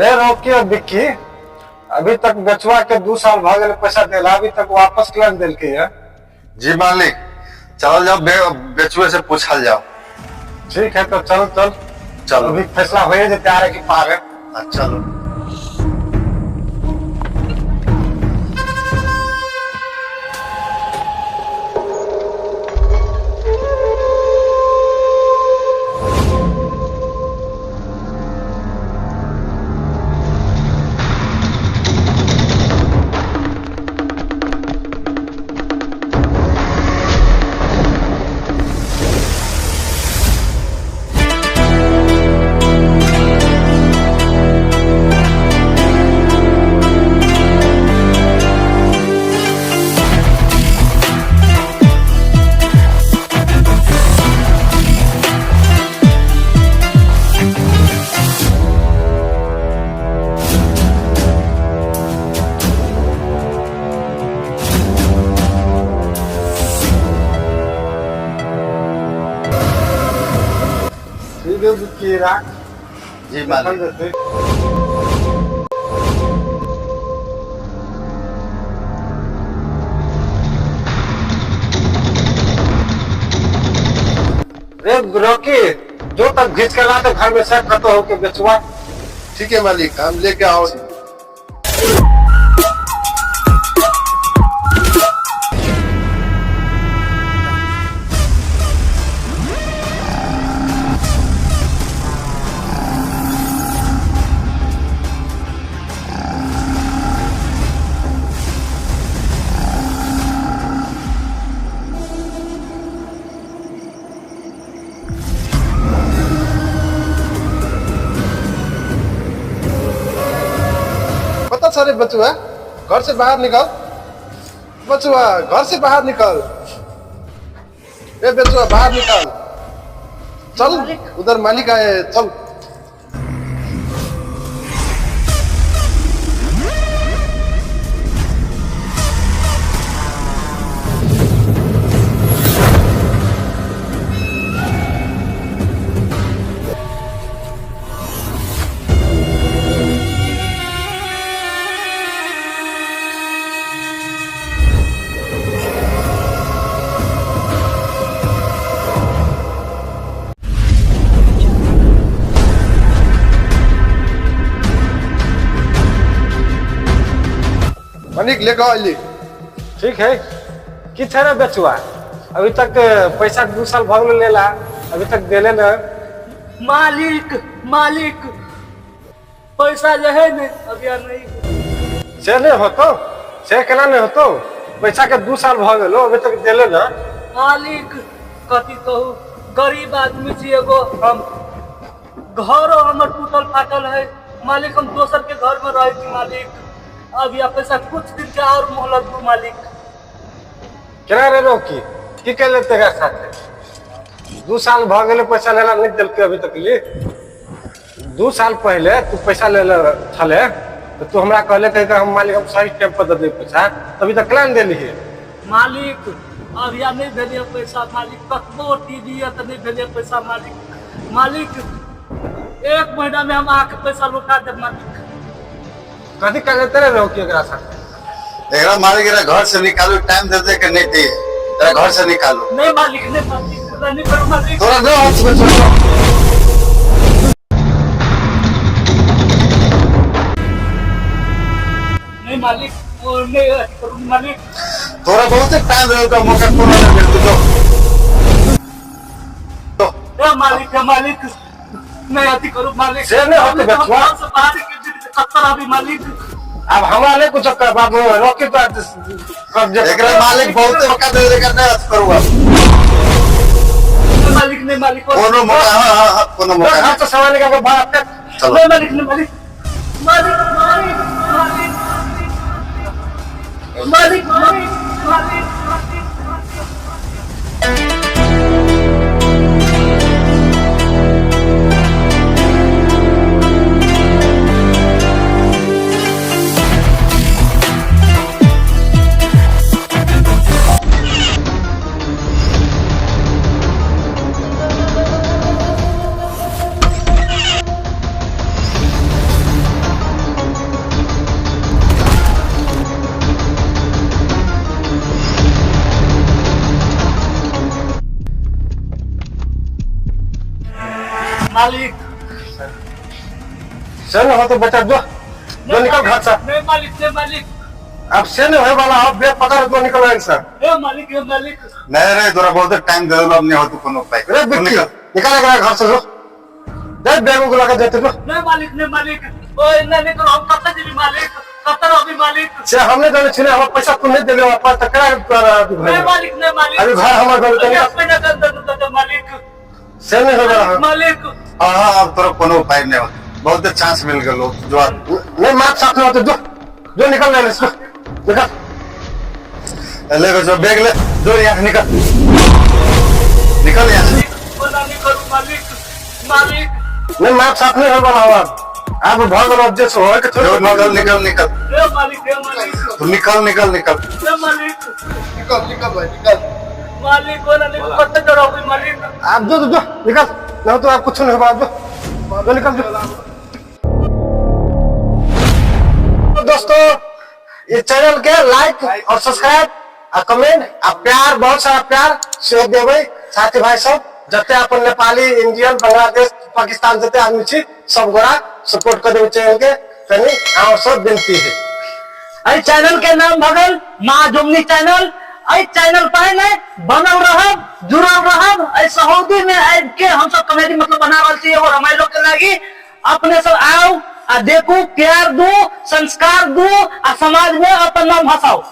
रे रोकी और बिक्की, अभी तक बेचुआ के 2 साल भ गेल पैसा देला, अभी तक वापस क्यों नहीं देलकै है? जी मालिक, चल जाओ, बेचुए से पूछल जाओ। ठीक है तो चल चल। चलो। अभी फैसला हो जेते आरे की पार है। हाँ, चलो। ठीक है बिक्की, राख। जी मालिक। जेतै। रे रोकी, जो तक घींच के ला तो घर में से खत्म होके बेचुआ। ठीक है मालिक, हम लेके आओ। पता सारे बचुआ, घर से बाहर निकल। बचुआ घर से बाहर निकल। ए बचुआ बाहर निकल, चल उधर मालिक आए, चल। मालिक लेके आइली। ठीक है की छै रे बेचुआ, अभी तक पैसा 2 साल भऽ गेल लेला, अभी तक देले न। मालिक मालिक पैसा जे है ने अभी आर नहीं। से नहीं होतो, से केना नहीं होतो, पैसा के 2 साल भऽ गेलो, अभी तक देले न। मालिक कथी कहू, गरीब आदमी छी एगो हम, घरो हमर टूटल फाटल है मालिक, हम दोसर के घर में रहे छी मालिक। अब यह पैसा कुछ दिन के और मोहलत दू मालिक। केना रे रोकी, की कर लेते एकरा साथे? 2 साल भऽ गेलै पैसा लेला नहीं देलकै अभी तक ले। 2 साल पहले तू पैसा ले छले तो तू हमरा कहले कि हम मालिक हम सही टाइम पर दे देब पैसा, अभी तक केना नहीं देलियै? मालिक अब या नहीं भेलियै पैसा मालिक, कतबो टीवी है तो नहीं भेलियै पैसा मालिक। मालिक 1 महीना में हम अहाँके पैसा लौटा देब मालिक। कथी कर लेते रे रोकी एकरा साथे? एकरा मालिक एकरा घर से निकालू, टाइम दे दे के नहीं दे, एकरा घर से निकालू। नहीं मालिक, नहीं मालिक, नहीं करो मालिक। तोरा दो हाथ में छोड़ो। नहीं मालिक, वो नहीं करो मालिक। तोरा बहुत टाइम दे का मौका कोनो नहीं मिलतो। जो ए मालिक, ए मालिक, नहीं अथी करू मालिक। से नहीं होते बचवा। हम से बाहर के कत्तर अभी मालिक। अब हमरा नहीं कुछ कर बाबू, रोकी तो कब्जे। एकरा मालिक बहुत मौका दे दे के नहीं अथी करू अब। नहीं मालिक, नहीं मालिक। कोनो मौका, हाँ, हाँ, हाँ, कोनो मौका हाथ नहीं। से सामान निकाल के बाहर फेंक। चलो। नहीं मालिक, नहीं मालिक। मालिक, मालिक, मालिक, मालिक, मालिक, मालिक, मालिक। मालिक। से नहीं हो तो बेटा जो जो निकल घर से। नहीं मालिक, नहीं मालिक। अब से नहीं होए वाला, अब बे पकड़ दो, निकल ऐसे। ए मालिक, ए मालिक। नहीं रे, तोरा बहुत टाइम दे देलो, अब नहीं होतो कोनो उपाय। रे तू बिक्की निकल। निकाल एकरा घर से, जो दे बैग उग लगा देते जो। नहीं मालिक, नहीं मालिक, ओए नहीं निकल, हम कत्ते जेबी मालिक, कत्ते रहबी मालिक। से हमने जाने छिने, हम पैसा तू नहीं देले वापस त करा तोरा अभी घर। नहीं मालिक, नहीं मालिक। अभी घर हमर घर अरे त अपने कर दे दे मालिक। से नहीं होगा रहा। मालिक। हाँ हाँ, अब तोरा कोनो उपाय नहीं होतो, बहुत चांस मिल गेलो जो। नहीं माप साफ नहीं होते, जो जो निकल ले इसको, निकल। ले जो बैग ले, जो यहाँ से निकल, निकल यहाँ से। ओना नहीं करू मालिक, मालिक। नहीं माप साफ नहीं होगा रहा। अब भर गेलो, अब जे होय के जो थोड़े। निकल निकल निकल। ए मालिक, ए मालिक। तू निकल निकल निकल। ए मालिक। निकल निकल भाई निकल। मालिक, ओना नहीं कत्ते रहबी मालिक। आप जो जो निकल, नहीं तो आप कुछ नहीं होगा, आप जो जो निकल जो। दोस्तों, ये चैनल के लाइक और सब्सक्राइब आ कमेंट आ प्यार, बहुत सारा प्यार से देबै साथी भाई सब। जते अपन नेपाली, इंडियन, बांग्लादेश, पाकिस्तान जते आदमी छी, सब गोरा सपोर्ट कर देबै चैनल के, तनी अहाँ सब विनती है। एहि चैनल के नाम भगल माँ जोमनी चैनल। एहि चैनल पर ने बनल रहब, जुड़ल रहब। एहि सऊदी में आबि के हमसब कॉमेडी मतलब बना रहल छी एगो रमाइलो के लागी। अपने सब आउ आ देखू, प्यार दू, संस्कार दू आ समाज में अपन नाम हंसाउ।